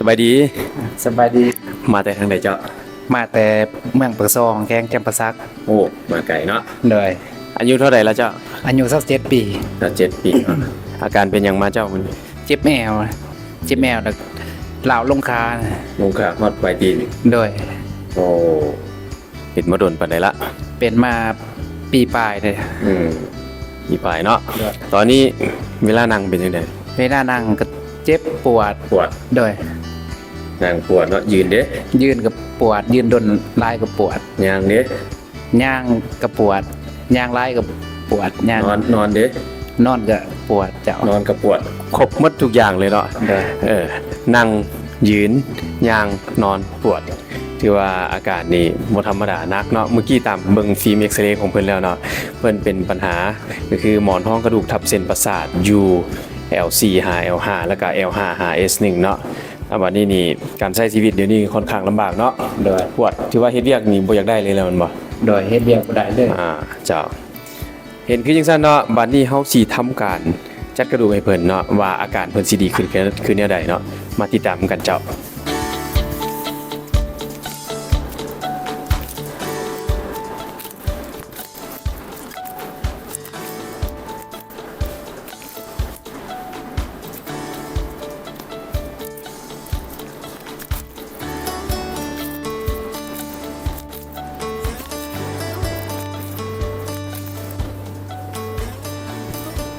ສະບາຍດີ. ສະບາຍດີ. ມາແຕ່ທາງໃດເຈົ້າ? ມາແຕ່ເມືອງປາກຊ່ອງ ແຂວງຈຳປາສັກ. ໂອ້ ມາໄກເນາະ. ໂດຍ. ອາຍຸເທົ່າໃດລະເຈົ້າ? ອາຍຸຊາວເຈັດປີ. ຊາວເຈັດປີເນາະ. ອາການເປັນຫຍັງມາເຈົ້າ? ເຈັບແອວ ເຈັບແອວ ແລ້ວລ້າວລົງຂາ. ລົງຂາຮອດປາຍຕີນ. ໂດຍ. ໂອ້ ເປັນມາດົນປານໃດລະ? ເປັນມາປີປາຍເດ້. ອືມ ປີປາຍເນາະ. ໂດຍ. ຕອນນີ້ເວລານັ່ງເປັນຈັ່ງໃດ? ເວລານັ່ງກໍເຈັບປວດ. ປວດ. ໂດຍ. ນັ່ງປວດເນາະ. ຢືນເດ້? ຢືນກໍປວດ, ຢືນດົນຫຼາຍກໍປວດ. ຍ່າງເດ້? ຍ່າງກໍປວດ, ຍ່າງຫຼາຍກໍປວດ, ຍ່າງ. ນອນ, ນອນເດ້? ນອນກໍປວດເຈົ້າ. ນອນກໍປວດ. ຄົບໝົດທຸກຢ່າງເລີຍເນາະ. ໂດຍ. ເອີ ນັ່ງ, ຢືນ, ຍ່າງ, ນອນ, ປວດ. ຖືວ່າອາການນີ້ບໍ່ທຳມະດາ ໜັກເນາະ. ມື້ກີ້ຕາມເບິ່ງຟິມເອັກຊະເຣຂອງເພິ່ນແລ້ວເນາະ, ເພິ່ນເປັນບັນຫາ ກໍຄືໝອນຮອງກະດູກທັບເສັ້ນປະສາດຢູ່ ແອວສີ່ຫາ ແອວຫ້າ ແລ້ວກະ ແອວຫ້າຫາ ເອສໜຶ່ງເນາະ. ອາ ບັດນີ້ນີ້ ການໃຊ້ຊີວິດດຽວນີ້ຂ້ອນຂ້າງລຳບາກເນາະ. ໂດຍ. ປວດ ຖືວ່າເຮັດວຽກນີ້ບໍ່ຢາກໄດ້ເລີຍແລ້ວແມ່ນບໍ່? ໂດຍ. ເຮັດວຽກບໍ່ໄດ້ເລີຍ. ອາ ເຈົ້າ. ເຫັນຄືຈັ່ງຊັ້ນເນາະ, ບັດນີ້ເຮົາຊິທຳການຈັດກະດູກໃຫ້ເພິ່ນເນາະ ວ່າອາການເພິ່ນຊິດີຂຶ້ນ ຄື ຄືແນວໃດເນາະ. ມາຕິດຕາມນຳກັນເຈົ້າ.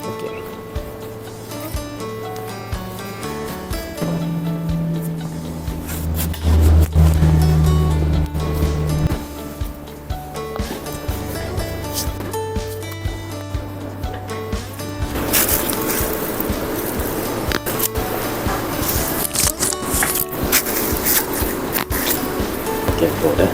ໂອເຄ. ແກະໂປດເດີ.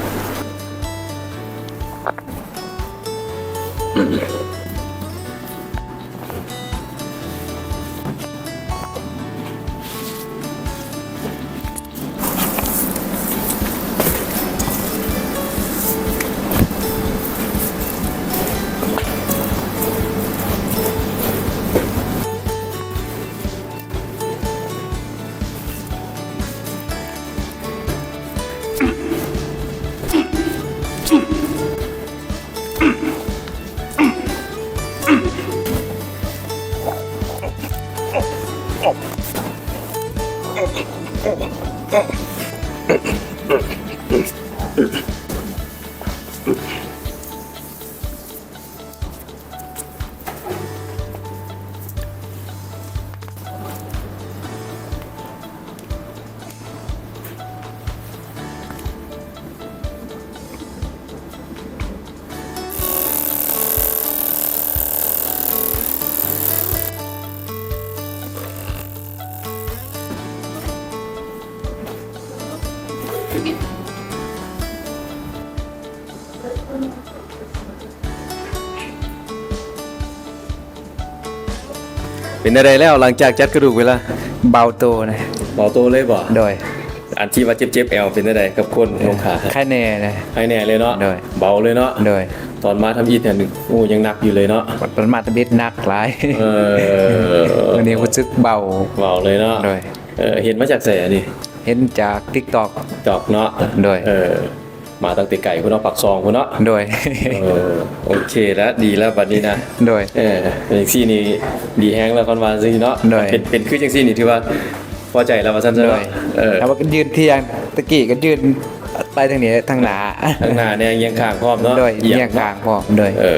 ເປັນແນວໃດແລ້ວ ຫຼັງຈາກຈັດກະດູກໄປລະ? ເບົາໂຕນະ. ເບົາໂຕເລີຍບໍ່? ໂດຍ. ອັນທີ່ວ່າເຈັບໆແອວເປັນແນວໃດກັບຄົນລົງຂາ? ໄຄແນ່ນະ. ໄຄແນ່ເລີຍເນາະ? ໂດຍ. ເບົາເລີຍເນາະ? ໂດຍ. ຕອນມາທຳອິດຫັ້ນ ໂອ້ ຍັງໜັກຢູ່ເລີຍເນາະ? ຕອນມາທຳອິດໜັກຫຼາຍ. ເອີ ມື້ນີ້ຮູ້ສຶກເບົາ. ເບົາເລີຍເນາະ? ໂດຍ. ເອີ ເຫັນມາຈາກໃສອັນນີ້? ເຫັນຈາກຕິກຕັອກ. ຕິກຕັອກເນາະ? ໂດຍ. ເອີ ມາຕັ້ງແຕ່ໄກພຸ້ນເນາະ, ປາກຊ່ອງພຸ້ນເນາະ? ໂດຍ. ເອີ ໂອເຄລະ ດີລະບັດນີ້ນະ. ໂດຍ. ເອີ ຈັ່ງຊີ້ນີ້ດີແຮງລະ ຄັນວ່າຈັ່ງຊີ້ເນາະ. ໂດຍ. ເປັນ ເປັນຄືຈັ່ງຊີ້ນີ້ຖືວ່າພໍໃຈລະວ່າຊັ້ນຊະເນາະ. ໂດຍ. ເອີ ຖ້າວ່າຢືນທຽງ ຕະກີ້ກໍຢືນໄປທາງນີ້ ທາງໜ້າ ທາງໜ້າແນ່ ຮຽງຂ້າງພ້ອມເນາະ. ໂດຍ. ຮຽງຂ້າງພ້ອມ. ໂດຍ. ເອີ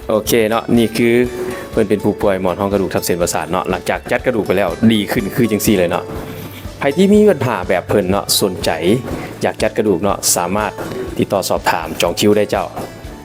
ໂອເຄເນາະ, ນີ້ຄືເພິ່ນເປັນຜູ້ປ່ວຍໝອນຮອງກະດູກທັບເສັ້ນປະສາດເນາະ, ຫຼັງຈາກຈັດກະດູກໄປແລ້ວ ດີຂຶ້ນຄືຈັ່ງຊີ້ເລີຍເນາະ. ໃຜທີ່ມີບັນຫາແບບເພິ່ນເນາະ, ສົນໃຈຢາກຈັດກະດູກເນາະ, ສາມາດຕິດຕໍ່ສອບຖາມຈອງຄິວໄດ້ເຈົ້າ.